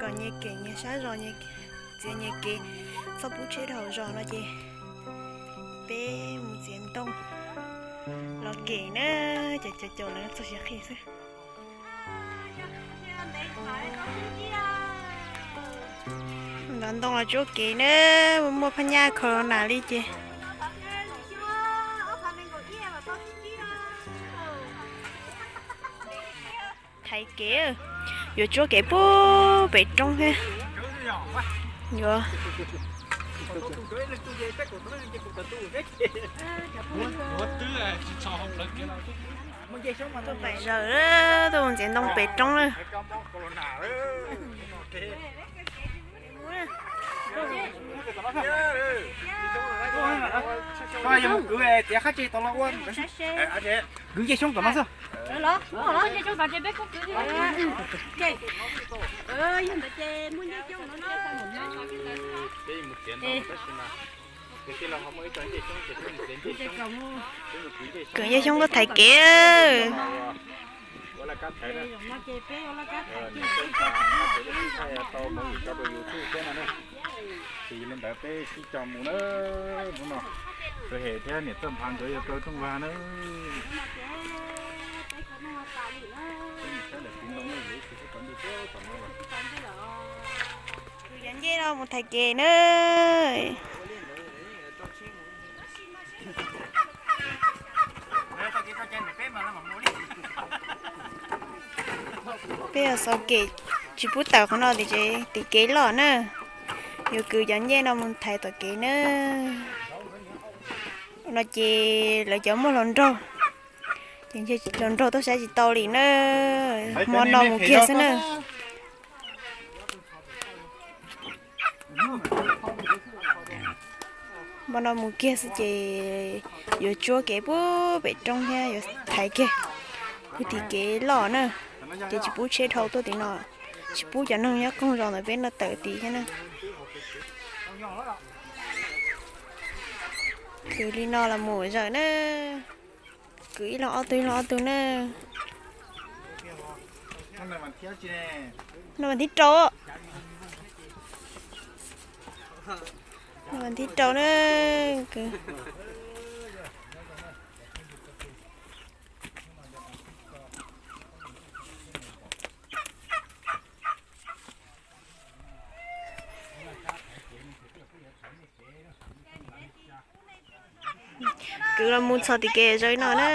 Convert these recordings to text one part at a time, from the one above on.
Kom nyias kem nyias sab zos, txiav nyias kev, txhob pub tsheb dhau zos no ces peb mus txiav ntoo los kem na. Ces caum caum lawv txog siav qhi xwb. Ntov ntoo los tsuab kev na, muaj phab nyaj corona li ces thaiv kev, yuav tsuab kev pub pem roob thiab. Yuav tuaj pem zaws, tuaj mus ntxiav ntoo pem roob na. Koj yog mus kwv tiav qab tse tau los ua, kwv ncej xyoob tom no xwb. Kwv ncej xyoob tuaj thaiv kev. Ua laj kab thaiv na. Ntxim li ntawd peb sib cog mus na. Hnub no Txawj Hem thiab niam Txawj Nphav nkawd yuav kaw rooj vag na. Kwv cov ncej no mus thaiv kev na. Peb yuav xov kev, tsis pub tawm qhov no tim kev loj na. Yuav kwv cov ncej no mus thaiv tom kev na. No ces lawv cov muaj hluas nraug, ces ntshe hluas nraug tuaj saib tsis tau li na. Hmo no mus kiag xwb na. Hmo no mus kiag xwb ces yuav tsuab kev pub pem roob thiab yuav thaiv kiag pub tim kev loj na. Ces tsis pub tsheb dhau tuaj tim no, tsis pub cov neeg nyob koog zos ntawm peb no tawm tim thiab na. Kwv li no los mus zaws na. Kwv ib los ob tug, ib los ob tug na. No vas thib rau, no vas thib rau na. Kwv los mus txog tim kev zaws no na.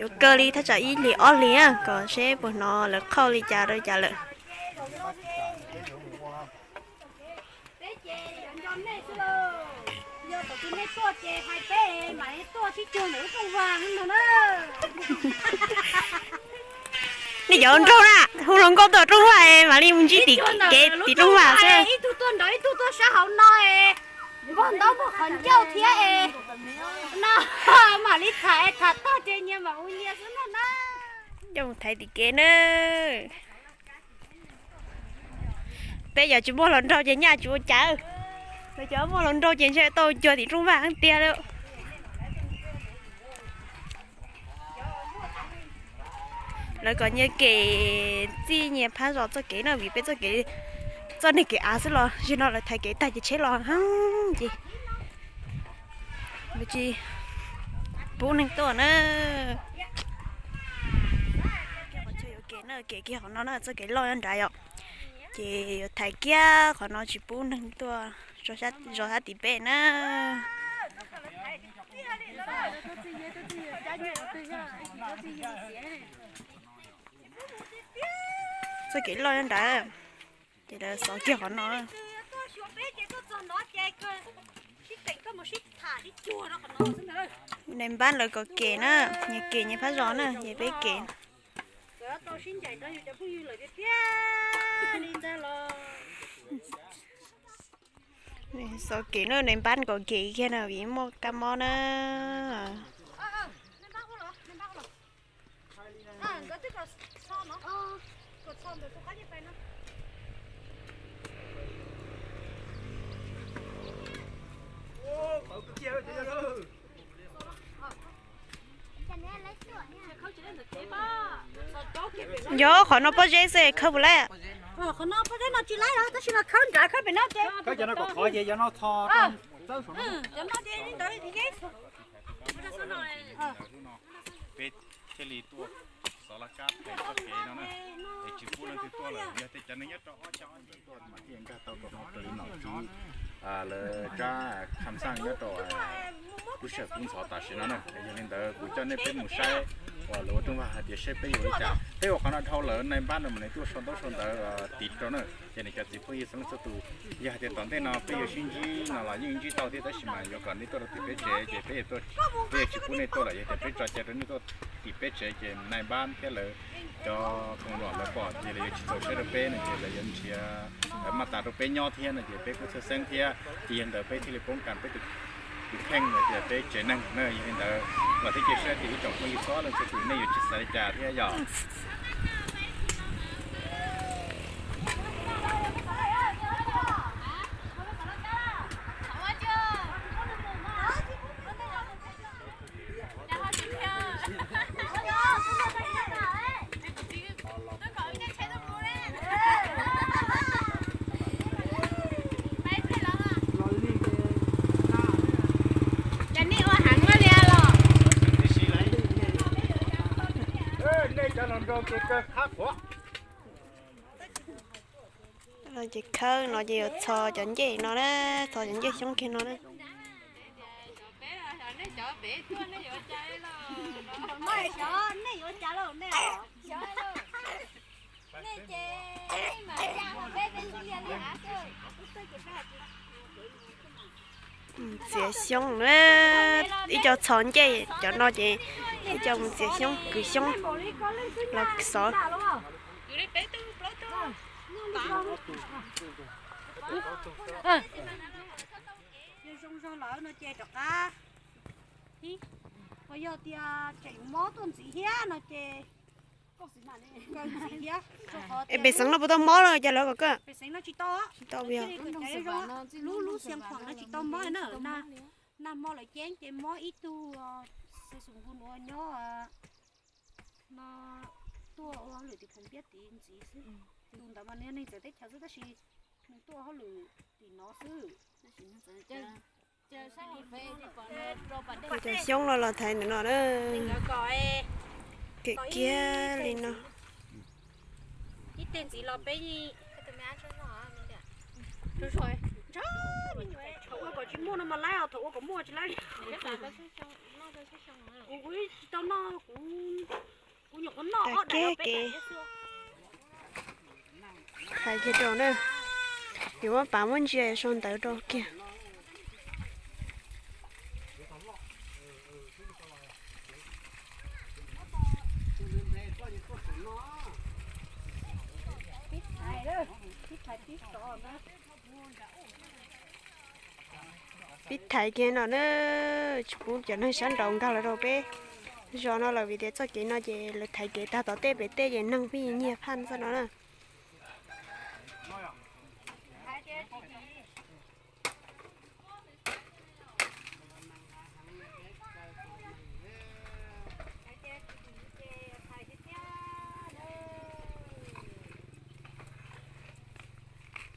Yuav kaw li thaj tsam ib hlis ob hlis kom seb puas hnov lawv qhauj li cas rau cas lawm. Peb ces yuav nco nej xwb lauj. Yog thaum twg nej tuaj ces hais peb mam li tuaj sib cuag ntawm lub rooj vag no na. Nej cov hluas nraug na, hu hluas nkauj tuaj rooj vag mam li mus ntsib tim kev tim rooj vag xwb. Ib tug tuaj nraud ib tug tuaj sab hauv no es npog ntaub npog qhov ncauj thiab es no mam li tham es tham tag ces nyias mam ua nyias xwb no na. Coj mus thaiv tim kev na. Peb yog tsis muaj hluas nraug ces nyaj tsis ua cas. Lawv cov muaj hluas nraug ces ntshe tau cuag tim rooj vag tiag lawm. Lawv kom nyias kem txij nyias phab zos txoj kev no vim peb txoj kev, txoj niag kev av xwb los zaum no lawv thaiv kev tag ces tsheb los heev ces tsis pub neeg tuaj na. Kem kiag qhov no na, txoj kev loj nyob nrad yom, ces yuav thaiv kiag qhov no tsis pub neeg tuaj zos sab tim peb na. Txoj kev loj nyob nrad, ces lawv xov kiag qhov no. Nais npab lawv kom kem na, nyias kem nyias phab zos na, ces peb kem. Xov kem na, nais npab kom kem kiag na vim muaj kab mob na. Yog qhov no pob zeb xwb khawb puas laib? Qhov no pob zeb no tsis laib los tab sis mas khawb nrad khawb pem no ces. Khawb cov no kom qhov ces cov no txho. Cov no ces ntawd ces. Peb thiaj li tuaj xov laj kab pem txoj kev no na, es tsis pub leej twg tuaj lawm, yog tias cov neeg nyob rau ob cag ob ncig tuaj mas thiaj nkag tau rau qhov pem nom tswv lawv tsab kham xaj nyob rau lub sij hawm kub ntxhov tam sim no na. Yog li ntawd kuv coj nej peb mus saib uas lawv ua rooj vag hais tias saib peb yuav li cas. Peb ua qhov no dhau lawm nais npab no mas nws tuaj sau ntaub sau ntawv tiv rau na. Ces nws cov txiv phooj ywg xeeb leej txhua tus, yog hais tias tom ntej no peb yuav sib ntsib no los yeej ntsib tau thiab, tab sis mas yuav kom nej tuaj rau tim peb tsev ces peb yuav, peb yuav tsis pub nej tuaj lawm. Yog tias peb tso cai rau nej tuaj tim peb tsev ces nais npab thiab lawv cov koom zos lawv pom ces lawv yuav tsis txaus siab rau peb no ces lawv yuav nrhiav maj tas rau peb nyob thiab no ces peb kuj txhawj xeeb thiab. Ces yog ntawd peb thiaj li poob kas peb tus kheej no tias peb tsev neeg na. Yog li ntawd los thiab cia siab tias ib tsoom phooj ywg txhua leej txhua tus nej yuav tsis xav li cas thiab yog. Ces khawb no ces yuav txhos cov ncej no na, txhos cov ncej xyoob kiag no na. Mus txiav xyoob na, ib co txhos ncej cov no ces ib co mus txiav xyoob kwv xyoob los xov. Zoo zog lawm no ces rov qab, uas yog tias tseem mob tuaj ntxiv thiab no ces, es pem xeev no puas tau mob los cas lawv kom koj? Tsis tau, lub lub Xia Khuam no tsis tau mob na. Nag hmo lawv ceeb ces mob ib tug xev xum nku nuav nyob no, tuaj ua hauj lwm tim Phoos Npiab tid ntxiv xwb. Tus ntawd mas nws yog neeg txawv teb chaws xwb tab sis nws tuaj ua hauj lwm tim no xwb. Cov xyoob no los thaiv ntawm no na. Kem kiag li no. Ib teg ntxiv los peb, thaum ua kom tsis muaj no mas laib os, thaum ua kom muaj tsis laib. Kuv, kuv tsis tau noj, kuv, kuv nyuam qhuav noj ob daim peb daim xwb. Thaiv kiag rau na, yuav muab pav muab ntsia sau ntawv rau kiag. Peb thaiv kiag no na, tsis pub cov neeg sab nraud nkag los rau peb zos no lawm vim tias txoj kev no ces lawv thaiv kev tag tom tej pem tej ces neeg pheej nyiag phaj txoj no na.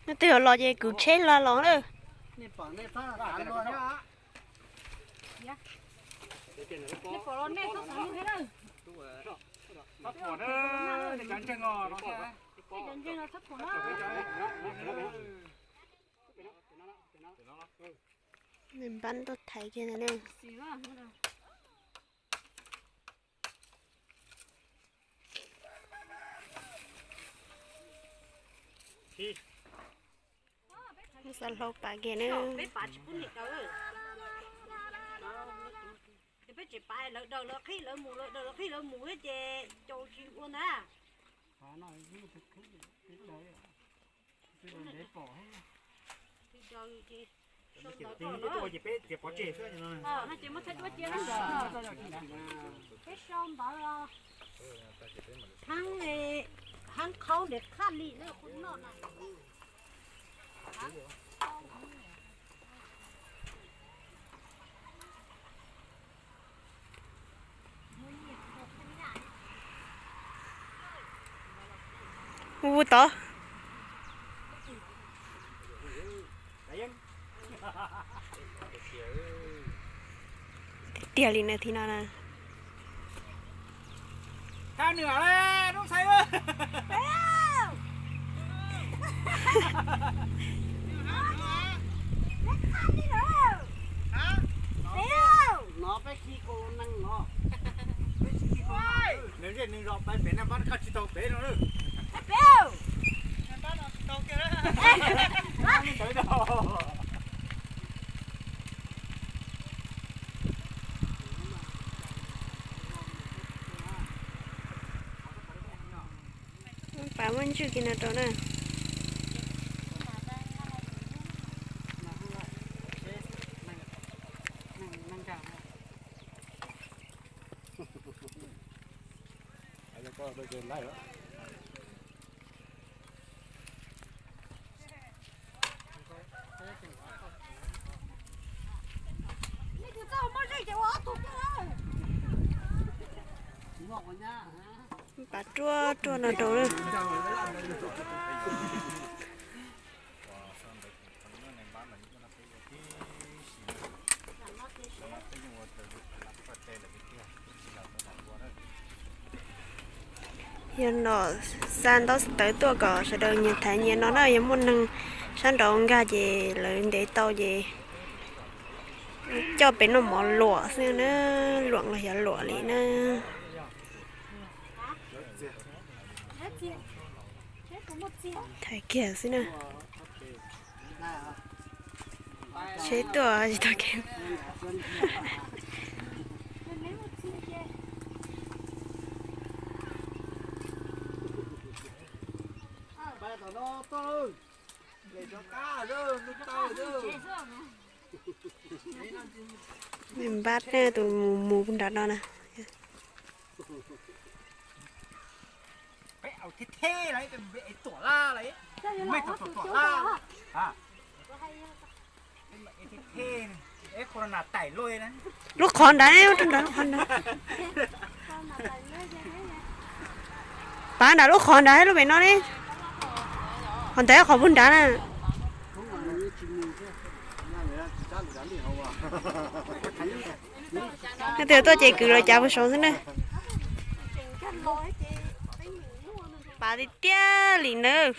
Leej twg los ces kwv tsheb los los na. Npab tuaj thaiv kiag ntawd na. Xav hlau pav kiag na. Peb tseem pav lawv daws lawv qhib lawv mus, lawv daws lawv qhib lawv mus ces caum tsis ua ntag. Peb sau ntawv los, hab qhaub ntes qhaj li na kuv noj na. Ub tod. Tiag tiag li na, thib no na. Nws zej nws zos pais pem na, npab koj tsis tau pem no. Pas muaj ntswg kiag no rau na. Pas ruaj ruaj no rau na. Yog no xa ntaub xov tooj tuaj kom sawv daws nyias thaiv nyias no na, yog muaj neeg sab nraud nkag ces lawv ntes tau ces coj pem noj mov luam xwb na, luam los xyov luam li na. Thaiv kiag xwb na. Tsheb tuaj tsis tau kev. Npab na, tus mus mus nrad no na. Lub qhov nrad, lub qhov nrad, lub qhov nrad. Pav nram lub qhov nrad, lub pem no ne. Qhov ntawd qhov puag nrad na. Leej twg tuaj ces kwv los cav puag saud xwb na. Pav tiag tiag li nawb.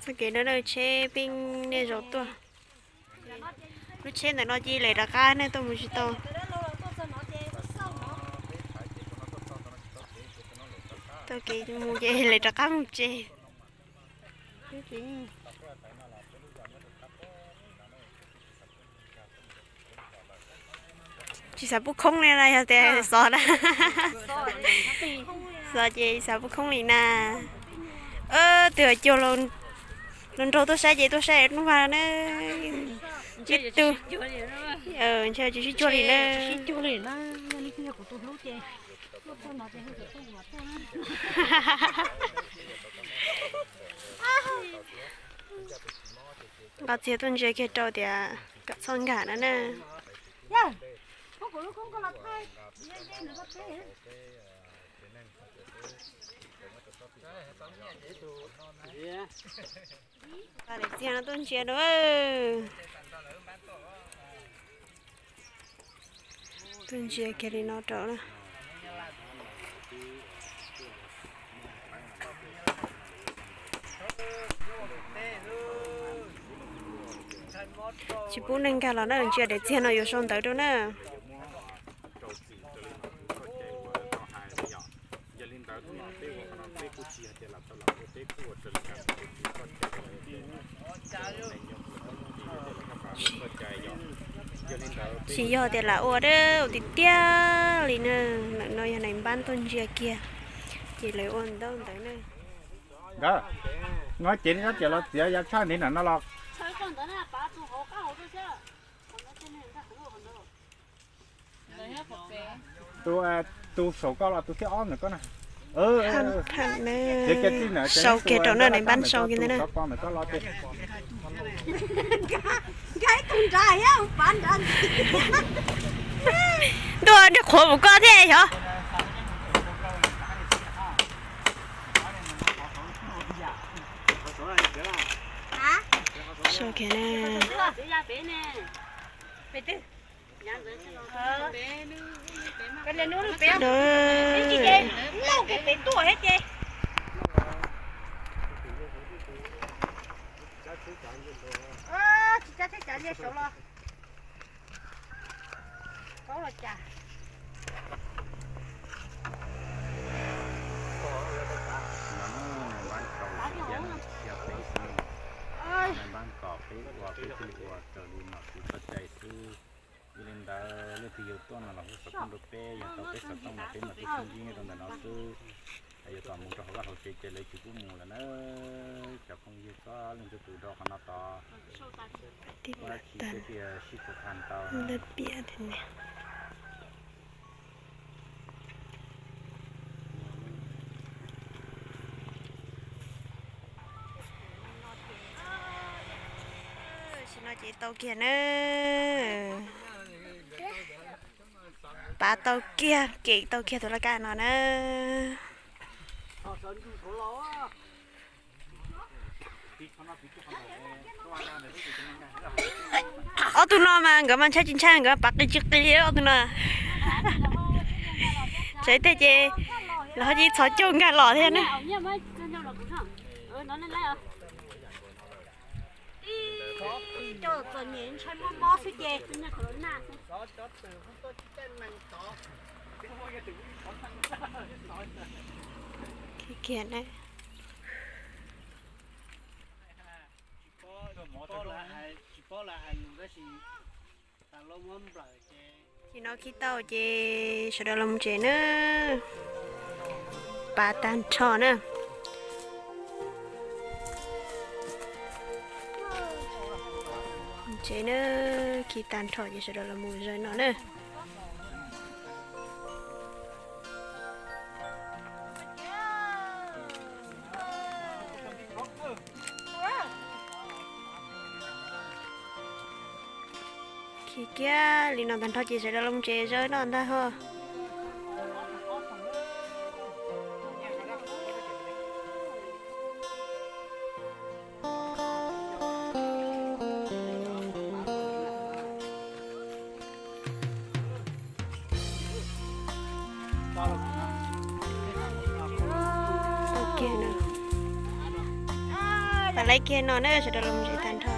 Txoj kev dawb dawb tsheb pheej niaj zaus tuaj. Lub tsheb ntawm no cia li lawv rov qab ne, tuaj mus tsis tau. Txoj kev mus ces lawv rov qab mus tsev. Tsis xav pub khoob li na, yog tias xov na. Xov ces xav pub khoob li na. Twb yog cuag los nraug tuaj saib ces tuaj saib hnub vaj na. Ib tug ntshe tsis sib cuag li na. Nqa txiag tuaj ntsia kiag rau tias kom txhob nkag na na. Nqa daim txiag no tuaj ntsia rau. Tuaj ntsia kiag li no rau na. Tsis pub neeg nkag los na, ntsia daim txiag no yuav sau ntawv rau na. Tsis yog tias lam ua dab ua tiag tiag li na, ntawm no yog nais npab tuaj ntsia kiag, ces lawv ua ntaub ntawv na. Nkawd, no ces nej cov los txiav yav tshaj ntiv ntawm no los. Tus, tus saum koj los tus thib ob ntawm koj na. Tham tham na, sau kiag rau na, nais npab sau kiag ntawd na. Ntuj, nrhiav qhuav mus koj thiab xyov. Sau kiag na. Npab kom peb ua peb thiaj li ua raws li nom tswv txoj cai xwb. Yog li ntawd leej twg yuav tuaj no los hu xov tooj rau peb, yog tau peb xov tooj no peb mam li sib ntsib nyob rau ntawm no xwb. Yuav tom mus rau hauv vaj hauv tsev ces lawv tsis pub mus lawm na. Cov phooj ywg txhua leej txhua tus rau qhov no tos, ua dab tsi thiaj sib tham tau. Tam sim no ces tau kiag na. Pav tau kiag, kem tau kiag tus laj kab no na. Ob tug no mas nkawd mas ntshai tsis ntshai, nkawd pav qis tsis qis ob tug no. Tsam tej ces lawv ho cia li txhos caug nkag los thiab na. Kiag na. Nim no khi tau ces sawv daws los mus tsev na. Pav tag nrho na. Tsev na, khi tag nrho ces sawv daws los mus zaws no na. Khi kiag li no tag nrho ces sawv daws los tsev zaws no ntag ho. Tau kiag no. Pav laiv kiag no na, sawv daws los tsev tag nrho.